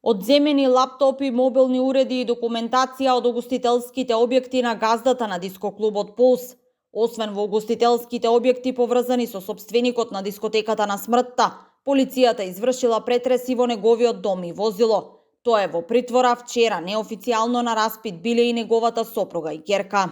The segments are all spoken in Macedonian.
Одземени лаптопи, мобилни уреди и документација од угостителските објекти на газдата на дискоклубот Пулс. Освен во угостителските објекти поврзани со сопственикот на дискотеката на смртта, полицијата извршила претрес и во неговиот дом и возило. Тоа е во притвора. Вчера неофицијално на распит биле и неговата сопруга и ќерка.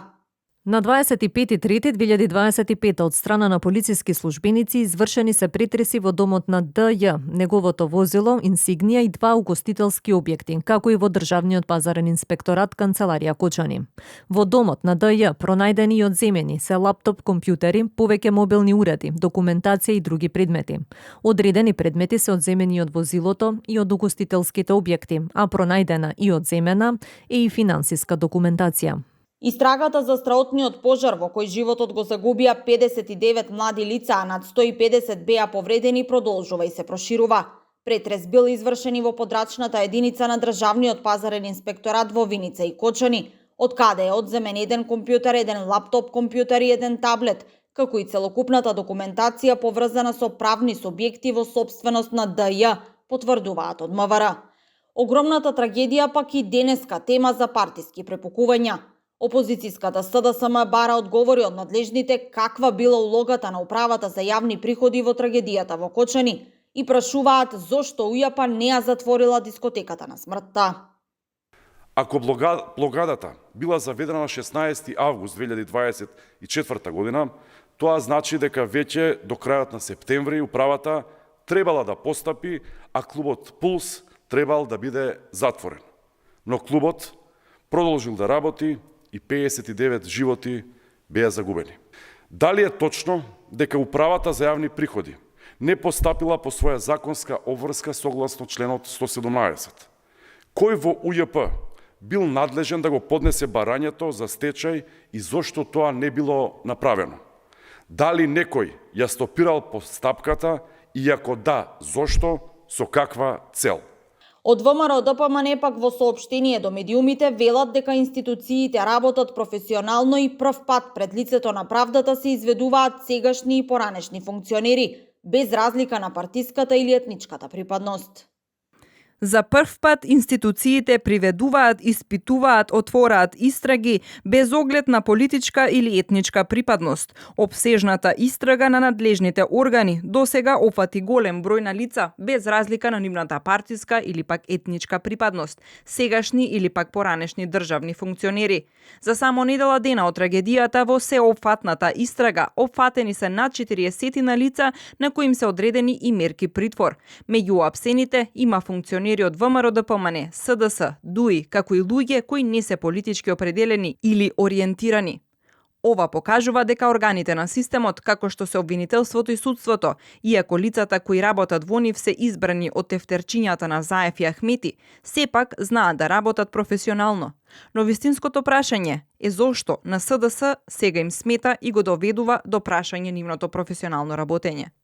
На 25.3.2025 од страна на полициски службеници извршени се претреси во домот на Д.Ј, неговото возило, инсигнија и два угостителски објекти, како и во Државниот пазарен инспекторат канцеларија Кочани. Во домот на Д.Ј пронајдени и одземени се лаптоп компјутери, повеќе мобилни уреди, документација и други предмети. Одредени предмети се одземени од возилото и од угостителските објекти, а пронајдена и одземена е и финансиска документација. Истрагата за страотниот пожар во кој животот го загубија 59 млади лица, а над 150 беа повредени, продолжува и се проширува. Претрес бил извршен и во подрачната единица на Државниот пазарен инспекторат во Виница и Кочани, од каде е одземен еден компјутер, еден лаптоп компјутер и еден таблет, како и целокупната документација поврзана со правни субјекти во сопственост на Д.Ј, потврдуваат од МВР. Огромната трагедија пак и денеска тема за партиски препукувања. Опозицијската СДСМ бара одговори од надлежните каква била улогата на управата за јавни приходи во трагедијата во Кочани и прашуваат зошто УЈАП не ја затворила дискотеката на смртта. Ако блокадата била заведена на 16 август 2024 година, тоа значи дека веќе до крајот на септември управата требала да постапи, а клубот Пулс требал да биде затворен. Но клубот продолжил да работи и 59 животи беа загубени. Дали е точно дека управата за јавни приходи не постапила по своја законска обврска согласно членот 117? Кој во УЈП бил надлежен да го поднесе барањето за стечај и зошто тоа не било направено? Дали некој ја стопирал постапката и ако да, зошто, со каква цел? Од ВМРО ДПМН пак во соопштение до медиумите велат дека институциите работат професионално и прв пат пред лицето на правдата се изведуваат сегашни и поранешни функционери, без разлика на партиската или етничката припадност. За прв пат институциите приведуваат, испитуваат, отвораат истраги без оглед на политичка или етничка припадност. Обсежната истрага на надлежните органи досега опфати голем број на лица без разлика на нивната партиска или пак етничка припадност, сегашни или пак поранешни државни функционери. За само недела дена од трагедијата во сеопфатната истрага опфатени се над 40 на лица на кои им се одредени и мерки притвор. Меѓу апсените има функционери од ВМРО ДПМН, СДС, ДУИ, како и луѓе кои не се политички определени или ориентирани. Ова покажува дека органите на системот, како што се обвинителството и судството, иако лицата кои работат во нив се избрани од тефтерчињата на Заев и Ахмети, сепак знаат да работат професионално. Но вистинското прашање е зошто на СДС сега им смета и го доведува до прашање нивното професионално работење.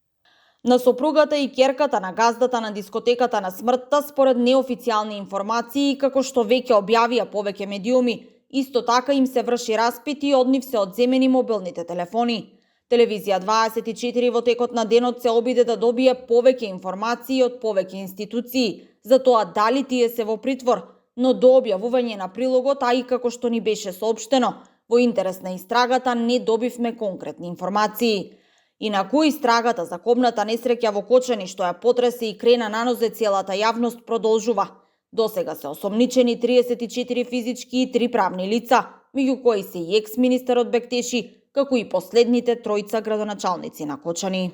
На сопругата и ќерката на газдата на дискотеката на смртта, според неофицијални информации, како што веќе објавија повеќе медиуми, исто така им се врши распит и од нив се одземени мобилните телефони. Телевизија 24 во текот на денот се обиде да добие повеќе информации од повеќе институции за тоа дали тие се во притвор, но до објавување на прилогот, а и како што ни беше соопштено, во интерес на истрагата не добивме конкретни информации. Инаку истрагата за кобната несреќа во Кочани, што ја потресе и крена на нозе целата јавност, продолжува. Досега се осомничени 34 физички и 3 правни лица, меѓу кои се и екс-министерот Бектеши, како и последните тројца градоначалници на Кочани.